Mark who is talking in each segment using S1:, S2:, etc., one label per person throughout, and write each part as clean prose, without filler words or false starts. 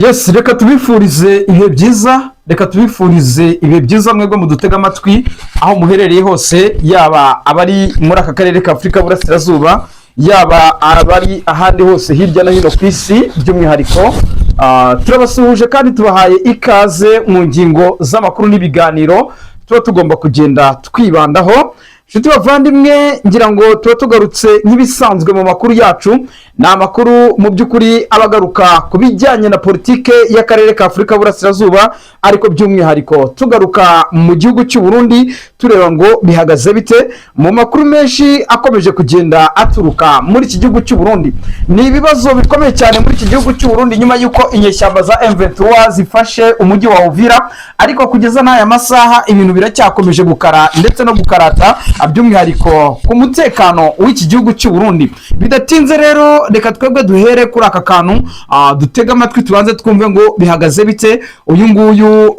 S1: Yes, reka tubifurize ibihe byiza, reka tubifurize ibihe byiza mwebwe mudutega amatwi aho muherereye hose, yaba abari muri aka karere ka Afurika y'Uburasirazuba, yaba abari ahandi hose hirya no hino ku isi. By'umwihariko turabasuhuje kandi tubahaye ikaze mu ngingo z'amakuru n'ibiganiro tuba tugomba kugenda twibandaho. Inshuti bavandimwe, ngira ngo tuba tugarutse nk'ibisanzwe mu makuru yacu. Ni amakuru mu by'ukuri aba agaruka ku bijyanye na politike y'akarere ka Afurika y'Uburasirazuba, ariko by'umwihariko tugaruka mu gihugu cy'u Burundi, tureba ngo bihagaze bite mu makuru menshi akomeje kugenda aturuka muri iki gihugu cy'u Burundi. Ni ibibazo bikomeye cyane muri iki gihugu cy'u Burundi nyuma y'uko inyeshyamba za M23 zifashe umujyi wa Uvira, ariko kugeza n'aya masaha ibintu biracyakomeje gukara ndetse no gukarata, by'umwihariko ku mutekano w'iki gihugu cy'u Burundi. Bidatinze rero, reka twebwe duhere kuri aka kantu, dutege amatwi, tubanze twumve ngo bihagaze bite. Uyu nguyu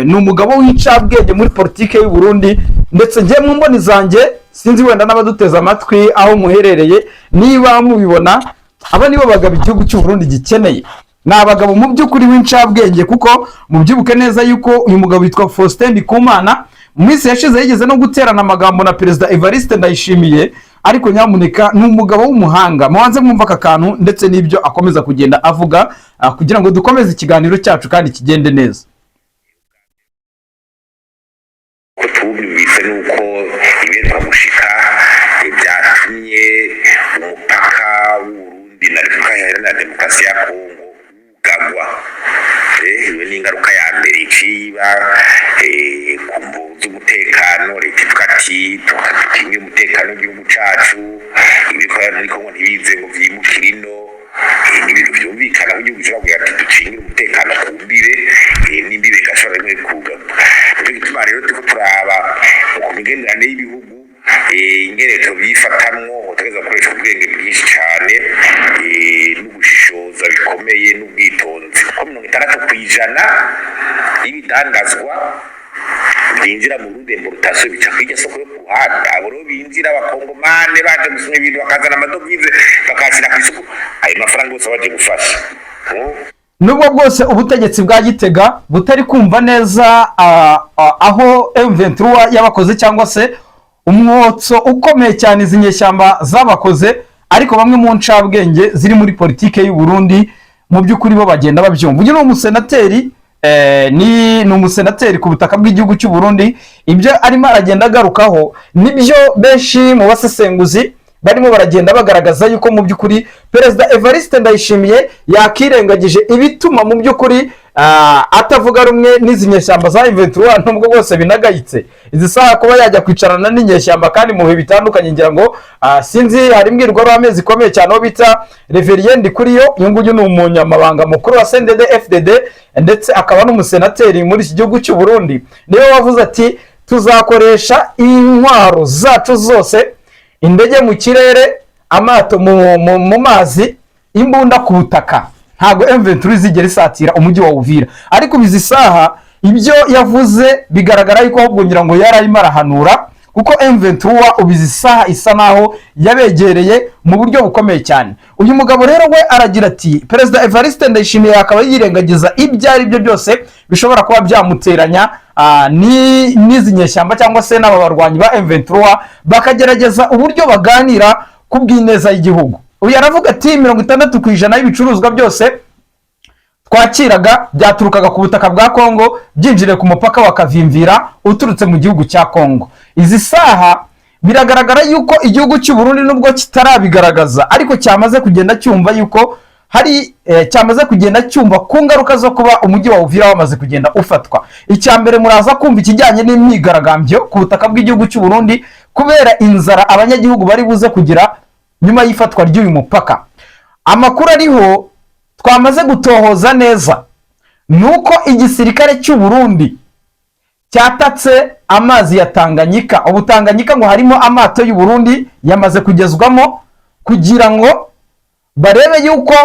S1: ni umugabo w'incabwenge muri politike y'u Burundi, ndetse njye mu mboni zanjye, sinzi wenda n'abaduteze amatwi aho muherereye niba mubibona, aba nibo bagabo igihugu cy'u Burundi gikeneye. Ni abagabo mu by'ukuri w'incabwenge, kuko mubyibuke neza yuko uyu mugabo witwa Faustin Ndikumana mu minsi yashize yigeze no guterana amagambo na Perezida Evariste Ndayishimiye. Ariko nyamuneka, ni umugabo w'umuhanga. Mubanze mwumva aka kantu ndetse n'ibyo akomeza kugenda avuga, kugira ngo dukomeze ikiganiro cyacu kandi kigende neza.
S2: Ko tubyumvise nuko ibiheruka gushika byatumye umupaka w'Uburundi na Repubulika Iharanira Demokarasi ya Kongo wugagwa. Iyo ni ingaruka ya mbere iciye iba ku mvo z'umutekano. Leta ivuga ati: "Dukinge umutekano w'igihugu cacu, ibikorera muri Kongo ntibize ngo vyimukire ino." Ni ibintu vyumvikana ko igihugu gishobora kugira ati: "Ducingire umutekano ku mbibe," n'imbibe igashobora rimwe kugarwa. Nico gituma rero turiko turaba ku migenderanire y'ibihugu, ingene tubyifatamwo, tugerageza gukoresha ubwenge bwinshi cane n'ugushishoza bikomeye n'ubwitonzi, kuko 60% y'ibidandazwa byinjira mu Burundi, importation, bica kw'irya soko yo ku ruhande. Abo rero binjira, abakongomane baje gusoma ibintu, bakazana amadovize, bakayashyira ku isoko, ayo mafaranga yose baje gufasha.
S1: Nubwo bwose ubutegetsi bwa Gitega butari kumva neza aho M23 yabakoze cyangwa se umwotso ukomeye cyane izi nyeshyamba zabakoze, ariko bamwe mu ncabwenge ziri muri politike y'u Burundi mu by'ukuri bo bagenda babyumva. Uyu ni umusenateri, ni umusenateri ku butaka bw'igihugu cy'u Burundi. Ibyo arimo aragenda agarukaho nibyo benshi mu basesenguzi barimo baragenda bagaragaza, yuko mu by'ukuri Perezida Evariste Ndayishimiye yakirengagije ibituma mu by'ukuri atavuga rumwe n'izi nyeshyamba za M23, nubwo bwose binagayitse izi saha kuba yajya kwicarana n'inyeshyamba kandi mu bihe bitandukanye. Ngira ngo sinzi, hari imbwirwaruhame zikomeye cyane aho bita Révérien Ndikuriyo. Uyu nguyu ni umunyamabanga mukuru wa CNDD FDD ndetse akaba n'umusenateri muri iki gihugu cy'u Burundi. Niwe wavuze ati: "Tuzakoresha intwaro zacu zose, indege mu kirere, amato mu mazi, imbunda ku butaka, ntabwo M23 izigera isatira umujyi wa Uvira." Ariko ubu izi saha ibyo yavuze bigaragara yuko ahubwo ngira ngo yari arimo arahanura, kuko M23 ubu izi saha isa naho yabegereye mu buryo bukomeye cyane. Uyu mugabo rero we aragira ati: "Perezida Evariste Ndayishimiye akaba yirengagiza ibyo ari byo byose bishobora kuba byamuteranya n'izi nyeshyamba cyangwa se n'aba barwanyi ba M23, bakagerageza uburyo baganira ku bw'ineza y'igihugu." Uyu aravuga ati: "60% y'ibicuruzwa byose twakiraga byaturukaga ku butaka bwa Kongo, byinjiriye ku mupaka wa Kavimvira uturutse mu gihugu cya Kongo." Izi saha biragaragara yuko igihugu cy'u Burundi, nubwo kitarabigaragaza, ariko cyamaze kugenda cyumva yuko hari cyamaze kugenda cyumva ku ngaruka zo kuba umujyi wa Uvira wamaze kugenda ufatwa. Icya mbere, muraza kumva ikijyanye n'imyigaragambyo ku butaka bw'igihugu cy'u Burundi kubera inzara abanyagihugu bari buze kugira nyuma y'ifatwa ry'uyu mupaka. Amakuru ariho twamaze gutohoza neza ni uko igisirikare cy'u Burundi cyatatse amazi ya Tanganyika. Ubu Tanganyika ngo harimo amato y'u Burundi yamaze kugezwamo kugira ngo barebe yuko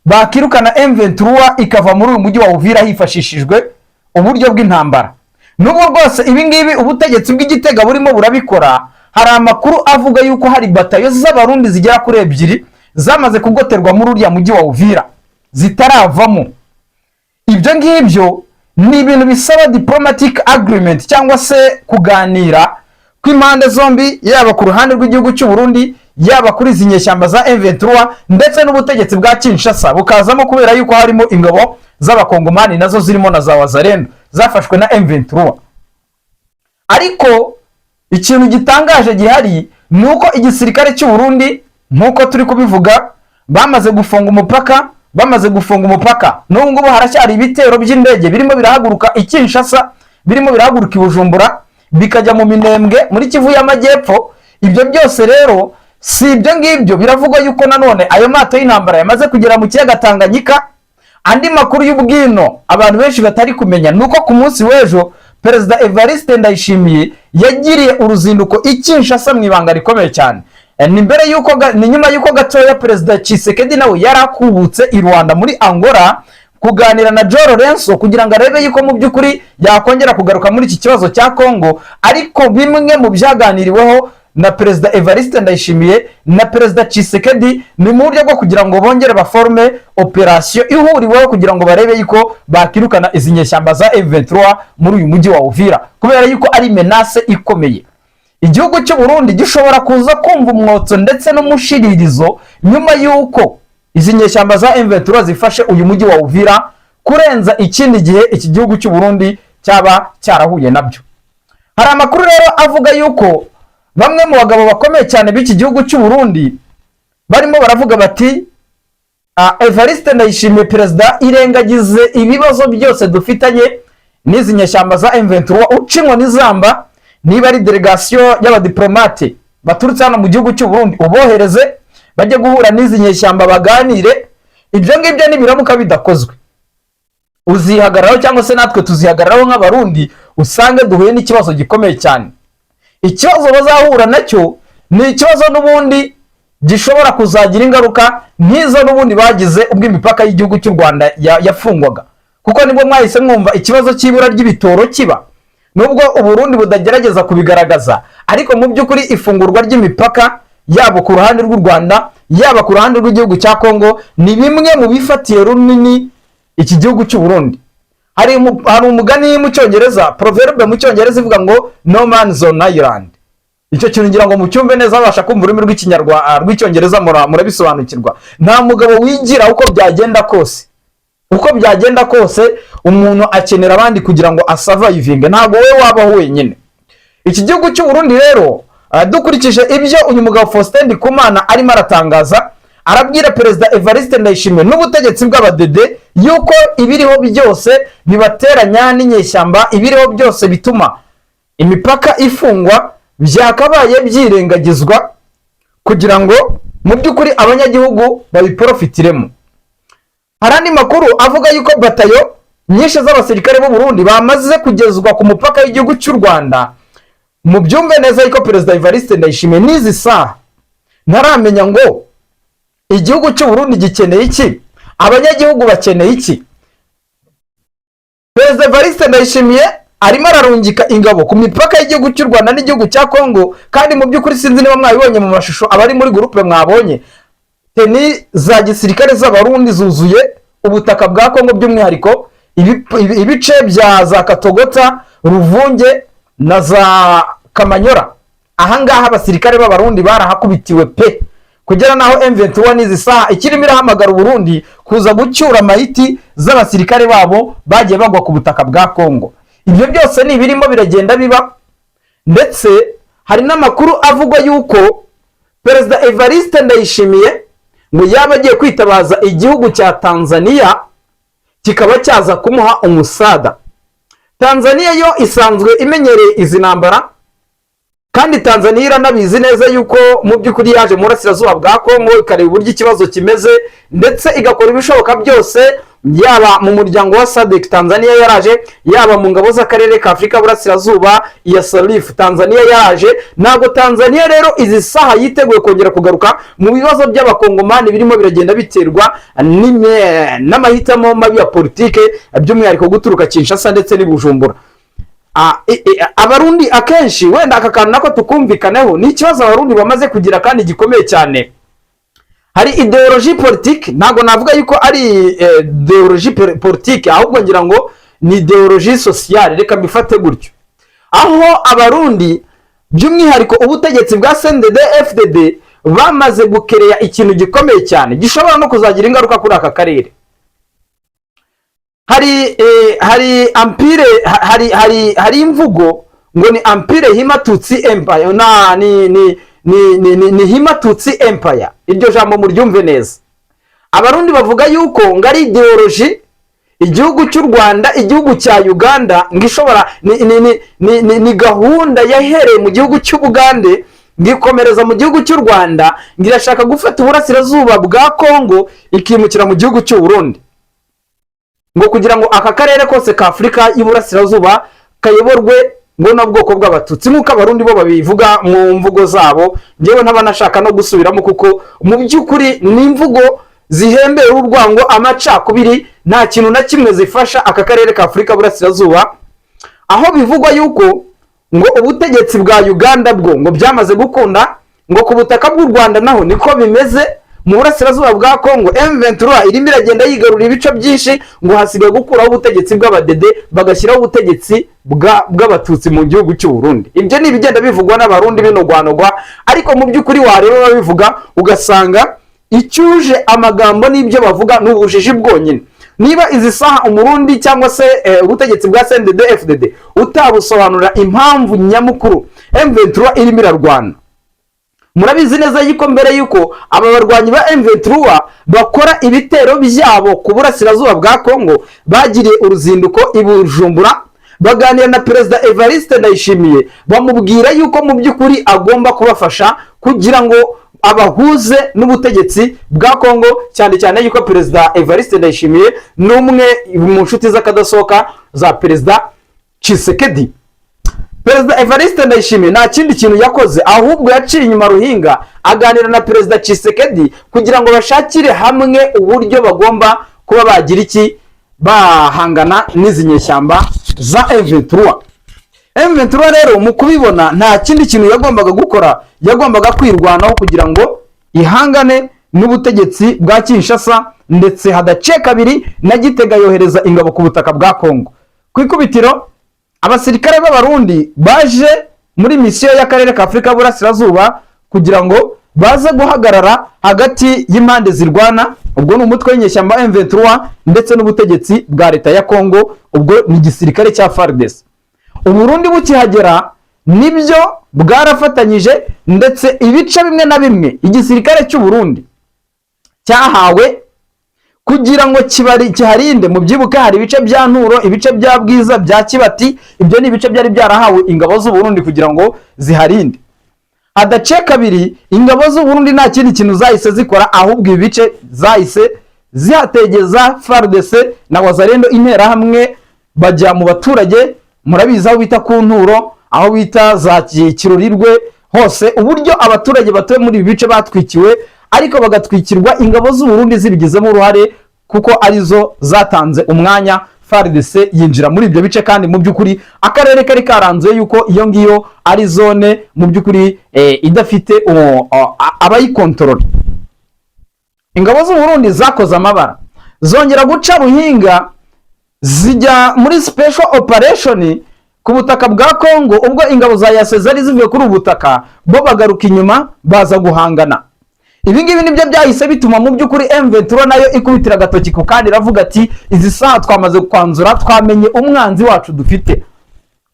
S1: bakirukana M23 ikava muri uyu mujyi wa Uvira hifashishijwe uburyo bw'intambara. Nubwo rwose ibi ngibi ubutegetsi bw'Igitega burimo burabikora, hari amakuru avuga yuko hari batayo z'Abarundi zigera kuri ebyiri zamaze kugoterwa muri uriya mujyi wa Uvira zitaravamo. Ibyo ngibyo ni ibintu bisaba diplomatic agreement cyangwa se kuganira kw'impande zombi, yaba ku ruhande rw'igihugu cy'u Burundi, yaba kuri izi nyeshyamba za M23, ndetse n'ubutegetsi bwa Kinshasa bukazamo, kubera yuko harimo ingabo z'Abakongomani nazo zirimo na za Wazalendo zafashwe na M23. Ariko ikintu gitangaje gihari ni uko igisirikare cy'u Burundi, nk'uko turi kubivuga, bamaze gufunga umupaka. Bamaze gufunga umupaka, n'ubu ngubu haracyari ibitero by'indege birimo birahaguruka i Kinshasa, birimo birahaguruka i Bujumbura, bikajya mu Minembwe muri Kivu y'Amajyepfo. Ibyo byose rero, si ibyo ngibyo, biravugwa yuko nanone ayo mato y'intambara yamaze kugera mu kiyaga Tanganyika. Andi makuru y'ubwino abantu benshi batari kumenya ni uko ku munsi w'ejo Perezida Evariste Ndayishimiye yagiriye uruzinduko i Kinshasa mu ibanga rikomeye cyane. Ni mbere y'uko ni nyuma y'uko gatoya Perezida Tshisekedi nawe yari akubutse i Rwanda muri Angola kuganira na João Lourenço kugira ngo arebe yuko mu by'ukuri yakongera kugaruka muri iki kibazo cya Congo. Ariko bimwe mu byaganiriweho na Perezida Evariste Ndayishimiye na Perezida Tshisekedi ni mu buryo bwo kugira ngo bongere baforme operasiyo ihuriweho kugira ngo barebe yuko bakirukana izi nyeshyamba za M23 muri uyu mujyi wa Uvira, kubera yuko ari menace ikomeye. Igihugu cy'u Burundi gishobora kuza kumva umwotso ndetse n'umushiririzo nyuma y'uko izi nyeshyamba za M23 zifashe uyu mujyi wa Uvira, kurenza ikindi gihe iki gihugu cy'u Burundi cyaba cyarahuye nabyo. Hari amakuru rero avuga yuko bamwe mu bagabo bakomeye cyane b'iki gihugu cy'u Burundi barimo baravuga bati: "Evariste Ndayishimiye perezida, irengagize ibibazo byose dufitanye n'izi nyeshyamba za M23, uca inkoni zamba. Niba ari delegasiyo y'abadiplomate baturutse hano mu gihugu cy'u Burundi, ubohereze bajye guhura n'izi nyeshyamba baganire. Ibyo ngibyo nibiramuka bidakozwe, uzihagararaho cyangwa se natwe tuzihagararaho nk'Abarundi, usange duhuye n'ikibazo gikomeye cyane." Ikibazo bazahura nacyo ni ikibazo n'ubundi gishobora kuzagira ingaruka nk'izo n'ubundi bagize ubwo imipaka y'igihugu cy'u Rwanda yafungwaga, kuko nibwo mwahise mwumva ikibazo cy'ibura ry'ibitoro kiba. Nubwo Uburundi budagerageza kubigaragaza, ariko mu by'ukuri ifungurwa ry'imipaka, yaba ku ruhande rw'u Rwanda, yaba ku ruhande rw'igihugu cya Kongo, ni bimwe mu bifatiye runini iki gihugu cy'u Burundi. Hari umugani mu Cyongereza, proverbe mu Cyongereza ivuga ngo "No man is an island". Icyo kintu ngira ngo mucyumve neza. Babasha kumva ururimi rw'Ikinyarwanda, rw'Icyongereza, murabisobanukirwa. Nta mugabo wigira. Uko byagenda kose, uko byagenda kose, umuntu akenera abandi kugira ngo asurvivinge. Ntabwo wowe wabaho wenyine. Iki gihugu cy'u Burundi rero, dukurikije ibyo uyu mugabo Faustin Ndikumana arimo aratangaza, arabwira Perezida Evariste Ndayishimiye n'ubutegetsi bw'Abadede yuko ibiriho byose bibateranya n'inyeshyamba, ibiriho byose bituma imipaka ifungwa, byakabaye byirengagizwa kugira ngo mu by'ukuri abanyagihugu babiprofitiremo. Hari andi makuru avuga yuko batayo nyinshi z'abasirikare b'u Burundi bamaze kugezwa ku mupaka w'igihugu cy'u Rwanda. Mubyumve neza yuko Perezida Evariste Ndayishimiye n'izi saha ntaramenya ngo igihugu cy'u Burundi gikeneye iki, abanyagihugu bakeneye iki. Perezida Evariste Ndayishimiye arimo ararungika ingabo ku mipaka y'igihugu cy'u Rwanda n'igihugu cya Kongo, kandi mu by'ukuri sinzi niba mwabibonye mu mashusho, abari muri groupe mwabonye tenue za gisirikare z'Abarundi zuzuye ubutaka bwa Kongo, by'umwihariko ibice bya za Katogota, Ruvunge na za Kamanyora. Ahangaha abasirikare b'Abarundi barahakubitiwe pe, kugera naho M23 n'izi saha ikirimo irahamagara Uburundi kuza gucyura mayiti z'abasirikare babo bagiye bagwa ku butaka bwa Kongo. Ibyo byose ni ibirimo biragenda biba. Ndetse hari n'amakuru avugwa yuko Perezida Evariste Ndayishimiye ngo yaba agiye kwitabaza igihugu cya Tanzania kikaba cyaza kumuha umusada. Tanzania yo isanzwe imenyereye izi ntambara, kandi Tanzania iranabizi neza yuko mu by'ukuri yaje mu burasirazuba bwa Kongo ikareba uburyo ikibazo kimeze, ndetse igakora ibishoboka byose, yaba mu muryango wa SADC Tanzania yaraje, yaba mu ngabo z'akarere ka Afurika Burasirazuba ya SARIF Tanzania yaraje. Ntabwo Tanzania rero izi saha yiteguye kongera kugaruka mu bibazo by'Abakongomani birimo biragenda biterwa n'amahitamo mabi ya politike, by'umwihariko guturuka Kinshasa ndetse n'i Bujumbura. Abarundi akenshi, wenda aka kantu nako tukumvikaneho, ni ikibazo Abarundi bamaze kugira kandi gikomeye cyane. Hari idéologie politique, ntabwo navuga yuko ari idéologie politique, ahubwo ngira ngo ni idéologie sociale, reka mbifate gutyo, aho Abarundi, by'umwihariko ubutegetsi bwa CNDD FDD, bamaze gukereya ikintu gikomeye cyane gishobora no kuzagira ingaruka kuri aka karere. Hari empire, hari imvugo ngo ni empire Hima Tutsi Empire, na ni Hima Tutsi Empire. Iryo jambo muryumve neza. Abarundi bavuga yuko ngo ari idéologie igihugu cy'u Rwanda, igihugu cya Uganda, ngo ishobora ni gahunda yahereye mu gihugu cy'Ubugande, ngo ikomereza mu gihugu cy'u Rwanda, ngo irashaka gufata uburasirazuba bwa Kongo ikimukira mu gihugu cy'u Burundi, ngo kugira ngo aka karere kose ka Afurika y'Iburasirazuba kayoborwe ngo n'ubwoko bw'Abatutsi, nk'uko Abarundi bo babivuga mu mvugo zabo. Ngewe ntabanashaka no gusubiramo, kuko mu by'ukuri ni imvugo zihembera urwango, amacakubiri, nta kintu na kimwe zifasha aka karere ka Afurika y'Iburasirazuba. Aho bivugwa yuko ngo ubutegetsi bwa Uganda bwo ngo byamaze gukunda, ngo ku butaka bw'u Rwanda naho niko bimeze. Mu burasirazuba bwa Kongo M23 irimo iragenda yigarurira ibice byinshi, ngo hasigaye gukuraho ubutegetsi bw'Abadede, bagashyiraho ubutegetsi bw'Abatutsi mu gihugu cy'u Burundi. Ibyo ni ibigenda bivugwa n'Abarundi binogwanogwa, ariko mu by'ukuri wareba babivuga ugasanga icyuje amagambo n'ibyo bavuga ni ubujiji bwonyine. Niba izi saha Umurundi cyangwa se ubutegetsi bwa CNDD FDD utabusobanura impamvu nyamukuru M23 irimo irarwana, murabizi neza yuko mbere yuko aba barwanyi ba M23 bakora ibitero byabo ku burasirazuba bwa Kongo, bagiriye uruzinduko i Bujumbura, baganira na Perezida Evariste Ndayishimiye, bamubwira yuko mu by'ukuri agomba kubafasha kugira ngo abahuze n'ubutegetsi bwa Kongo, cyane cyane yuko Perezida Evariste Ndayishimiye ni umwe mu nshuti z'akadasohoka za Perezida Tshisekedi. Perezida Evariste Ndayishimiye nta kindi kintu yakoze, ahubwo yaciye inyuma ruhinga aganira na Perezida Tshisekedi kugira ngo bashakire hamwe uburyo bagomba kuba bagira iki, bahangana n'izi nyeshyamba za M23. M23 rero mu kubibona nta kindi kintu yagombaga gukora, yagombaga kwirwanaho kugira ngo ihangane n'ubutegetsi bwa Kinshasa, ndetse hadaciye kabiri na Gitega yohereza ingabo ku butaka bwa Kongo. Ku ikubitiro abasirikare b'Abarundi baje muri misiyo y'akarere ka Afurika y'Uburasirazuba kugira ngo baze guhagarara hagati y'impande zirwana, ubwo ni umutwe w'inyeshyamba M23 ndetse n'ubutegetsi bwa leta ya Kongo, ubwo ni igisirikare cya FARDC. Uburundi bukihagera nibyo bwarafatanyije, ndetse ibice bimwe na bimwe igisirikare cy'u Burundi cyahawe kugira ngo kibari kiharinde. Mu byibuke hari ibice bya Nturo, ibice bya Bwiza, bya Kibati, ibyo ni ibice byari byarahawe ingabo z'u Burundi kugira ngo ziharinde. Hadaciye kabiri ingabo z'u Burundi nta kindi kintu zahise zikora, ahubwo ibi bice zahise zihategeza FARDC na Wazalendo, Interahamwe, bajya mu baturage. Murabizi aho bita ku Nturo, aho bita za Kirurirwe hose, uburyo abaturage batuye muri ibi bice batwikiwe, ariko bagatwikirwa ingabo z'u Burundi zibigizemo uruhare, kuko arizo zatanze umwanya FARDC yinjira muri ibyo bice. Kandi mu by'ukuri akarere kari karanzuye yuko iyo ngiyo ari zone mu by'ukuri idafite abayikontorora. Ingabo z'u Burundi zakoze amabara, zongera guca ruhinga, zijya muri special operation ku butaka bwa Kongo. Ubwo ingabo za EAC zari zivuye kuri ubu butaka, bo bagaruka inyuma baza guhangana. Ibi ngibi nibyo byahise bituma mu by'ukuri M23 nayo ikubitira agatoki ku kandi, iravuga ati: "Izi saha twamaze kwanzura, twamenye umwanzi wacu dufite.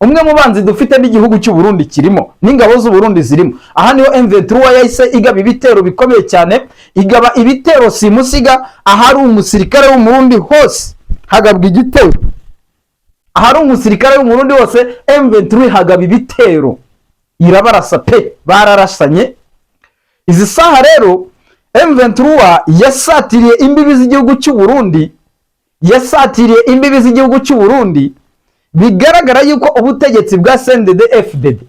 S1: Umwe mu banzi dufite n'igihugu cy'u Burundi kirimo, n'ingabo z'u Burundi zirimo." Aha niho M23 yahise igaba ibitero bikomeye cyane, igaba ibitero simusiga. Ahari umusirikare w'Umurundi hose hagabwa igitero, ahari umusirikare w'Umurundi hose M23 hagaba ibitero, irabarasa pe, bararasanye. Izi saha rero M23 yasatiriye imbibi z'igihugu cy'u Burundi, yasatiriye imbibi z'igihugu cy'u Burundi. Bigaragara yuko ubutegetsi bwa CNDD FDD,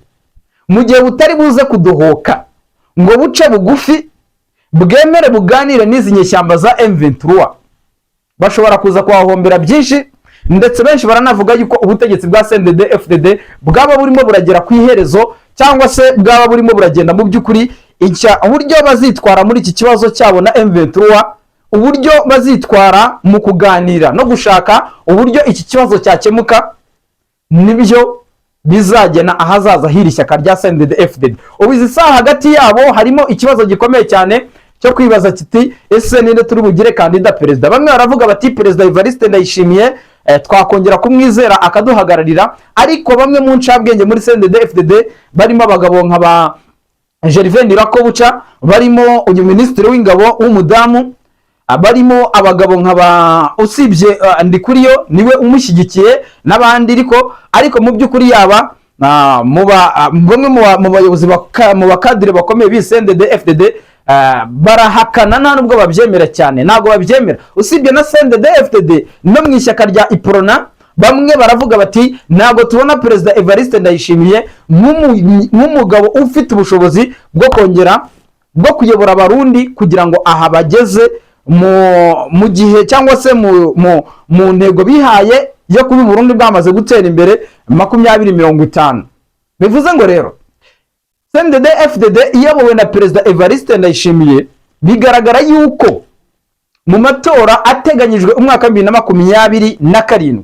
S1: mu gihe butari buze kudohoka ngo buce bugufi, bwemere buganire n'izi nyeshyamba za M23, bashobora kuza kuhahombera byinshi. Ndetse benshi baranavuga yuko ubutegetsi bwa CNDD FDD bwaba burimo buragera ku iherezo, cyangwa se bwaba burimo buragenda mu by'ukuri. Uburyo bazitwara muri iki kibazo cyabo na M23, uburyo bazitwara mu kuganira no gushaka uburyo iki kibazo cyakemuka, nibyo bizagena ahazaza h'iri shyaka rya CNDD FDD. Ubu izi saha hagati yabo harimo ikibazo gikomeye cyane cyo kwibaza kiti: "Ese ninde turi bugire kandida perezida?" Bamwe baravuga bati: "Perezida Evariste Ndayishimiye twakongera kumwizera akaduhagararira." Ariko bamwe mu ncabwenge muri CNDD FDD, barimo abagabo nka ba Gervais Ndirakobuca, barimo uyu minisitiri w'ingabo w'umudamu, barimo abagabo nka ba usibye Ndikuriyo niwe umushyigikiye n'abandi, ariko mu by'ukuri yaba bamwe mu bayobozi mu bakadire bakomeye b'i CNDD FDD barahakana, nta nubwo babyemera cyane, ntabwo babyemera. Usibye na CNDD FDD, no mu ishyaka rya Uprona bamwe baravuga bati: "Ntabwo tubona Perezida Evariste Ndayishimiye nk'umugabo ufite ubushobozi bwo kongera bwo kuyobora Abarundi kugira ngo aha bageze mu gihe cyangwa se mu ntego bihaye yo kuba Burundi bwamaze gutera imbere 2050." Bivuze ngo rero CNDD FDD iyobowe na Perezida Evariste Ndayishimiye, bigaragara yuko mu matora ateganyijwe umwaka wa 2027,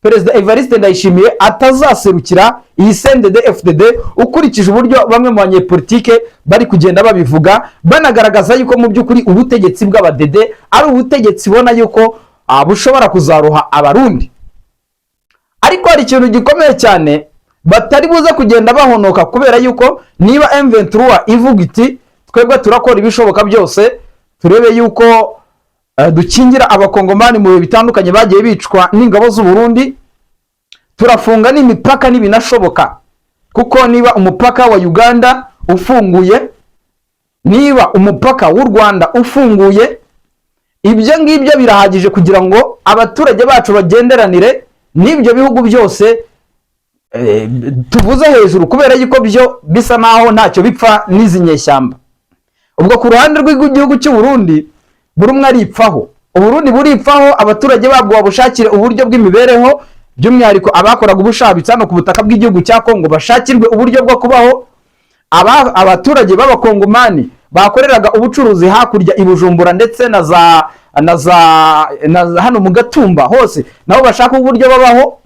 S1: Perezida Evariste Ndayishimiye atazaserukira iyi CNDD FDD, ukurikije uburyo bamwe mu banyepolitike bari kugenda babivuga, banagaragaza yuko mu by'ukuri ubutegetsi bw'abadede ari ubutegetsi ubona yuko bushobora kuzaroha Abarundi. Ariko hari ikintu gikomeye cyane batari buze kugenda bahonoka, kubera yuko niba M23 ivuga iti: "Twebwe turakora ibishoboka byose turebe yuko dukingira Abakongomani mu bihe bitandukanye bagiye bicwa n'ingabo z'u Burundi, turafunga n'imipaka n'ibinashoboka, kuko niba umupaka wa Uganda ufunguye, niba umupaka w'u Rwanda ufunguye, ibyo ngibyo birahagije kugira ngo abaturage bacu bagenderanire n'ibyo bihugu byose tuvuze hejuru, kubera yuko byo bisa naho ntacyo bipfa n'izi nyeshyamba." Ubwo ku ruhande rw'igihugu cy'u Burundi, buri umwe aripfaho. Uburundi buripfaho, abaturage babwo babushakire uburyo bw'imibereho, by'umwihariko abakoraga ubushabitsi hano ku butaka bw'igihugu cya Kongo bashakirwe uburyo bwo kubaho, abaturage b'Abakongomani bakoreraga ubucuruzi hakurya i Bujumbura ndetse na za hano mu Gatumba hose nabo bashaka uburyo babaho,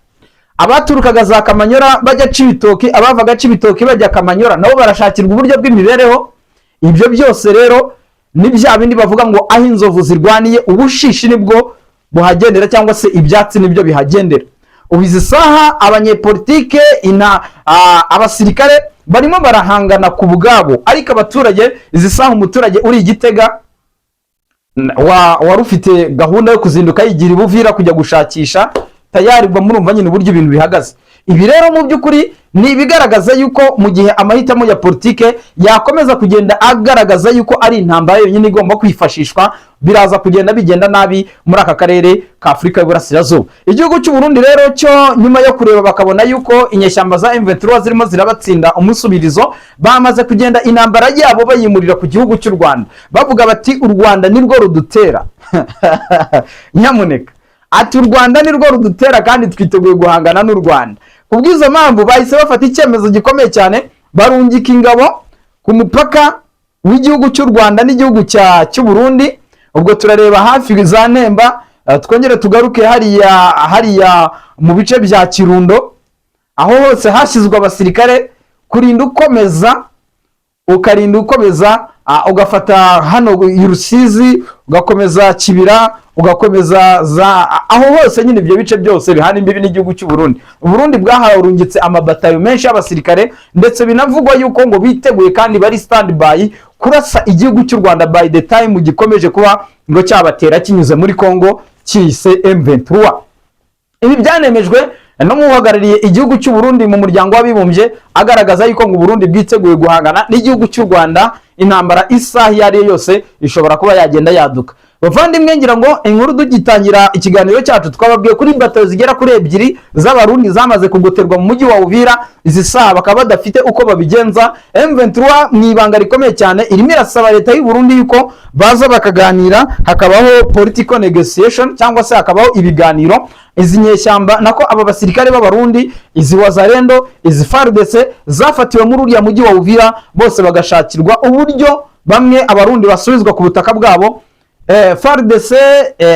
S1: abaturukaga za Kamanyora bajya Cibitoki, abavaga Cibitoki bajya Kamanyora nabo barashakirwa uburyo bw'imibereho. Ibyo byose rero ni bya bindi bavuga ngo aho inzovu zirwaniye ubushishi nibwo buhagendera, cyangwa se ibyatsi nibyo bihagendera. Ubu izi saha abanyepolitike ina abasirikare barimo barahangana ku bwabo, ariko abaturage izi saha, umuturage uri i Gitega wari ufite gahunda yo kuzinduka yigira i Buvira kujya gushakisha, tayari ubwo murumva nyine uburyo ibintu bihagaze. Ibi rero mu by'ukuri ni ibigaragaza yuko mu gihe amahitamo ya politike yakomeza kugenda agaragaza yuko ari intambara yonyine igomba kwifashishwa, biraza kugenda bigenda nabi muri aka karere ka Afurika y'Uburasirazuba. Igihugu cy'u Burundi rero cyo, nyuma yo kureba bakabona yuko inyeshyamba za M23 zirimo zirabatsinda umusubirizo, bamaze kugenda intambara yabo bayimurira ku gihugu cy'u Rwanda, bavuga bati: "U Rwanda nirwo rudutera, nyamuneka." Ati: "U Rwanda nirwo rudutera kandi twiteguye guhangana n'u Rwanda." Ku bw'izo mpamvu bahise bafata icyemezo gikomeye cyane, barungika ingabo ku mupaka w'igihugu cy'u Rwanda n'igihugu cy'u Burundi. Ubwo turareba hafi za Nemba, twongere tugaruke hariya mu bice bya Kirundo, aho hose hashyizwe abasirikare kurinda ukomeza, ukarinda ukomeza ugafata hano i Rusizi, ugakomeza Kibira, ugakomeza za aho hose nyine, ibyo bice byose bihana imbibi n'igihugu cy'u Burundi. Burundi bwaharungitse amabatayo menshi y'abasirikare, ndetse binavugwa yuko ngo biteguye kandi bari stand by kurasa igihugu cy'u Rwanda by the time gikomeje kuba ngo cyabatera kinyuze muri Congo cyise M23. Ibi byanemejwe no muhagarariye igihugu cy'u Burundi mu Muryango w'Abibumbye, agaragaza yuko ngo Burundi bwiteguye guhangana n'igihugu cy'u Rwanda, intambara isaha iyo ari yo yose ishobora kuba yagenda yaduka. Bavandimwe, ngira ngo inkuru tugitangira ikiganiro cyacu twababwiye kuri bato zigera kuri ebyiri z'Abarundi zamaze kugoterwa mu mujyi wa Uvira. Izi saha bakaba badafite uko babigenza. M23 mu ibanga rikomeye cyane irimo irasaba leta y'u Burundi yuko baza bakaganira, hakabaho political negotiation cyangwa se hakabaho ibiganiro. Izi nyeshyamba, nako aba basirikare b'Abarundi, izi Wazalendo, izi FARDC zafatiwe muri uriya mujyi wa Uvira, bose bagashakirwa uburyo bamwe Abarundi basubizwa ku butaka bwabo, FARDC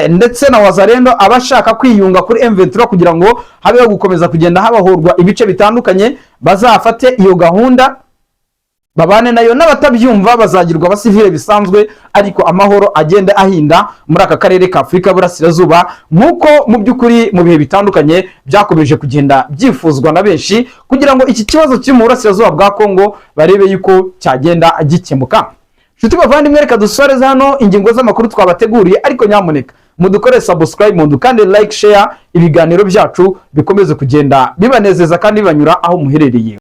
S1: ndetse na Wazalendo abashaka kwiyunga kuri M23 kugira ngo habeho gukomeza kugenda habahurwa ibice bitandukanye, bazafate iyo gahunda babane nayo, n'abatabyumva bazagirwa abasivile bisanzwe, ariko amahoro agenda ahinda muri aka karere ka Afurika y'Uburasirazuba, nk'uko mu by'ukuri mu bihe bitandukanye byakomeje kugenda byifuzwa na benshi, kugira ngo iki kibazo kiri mu burasirazuba bwa Kongo barebe yuko cyagenda gikemuka. Nshuti bavandimwe, reka dusoreze hano ingingo z'amakuru twabateguriye, ariko nyamuneka mudukore subscribe, mudukande like, share, ibiganiro byacu bikomeze kugenda bibanezeza kandi bibanyura aho muherereye.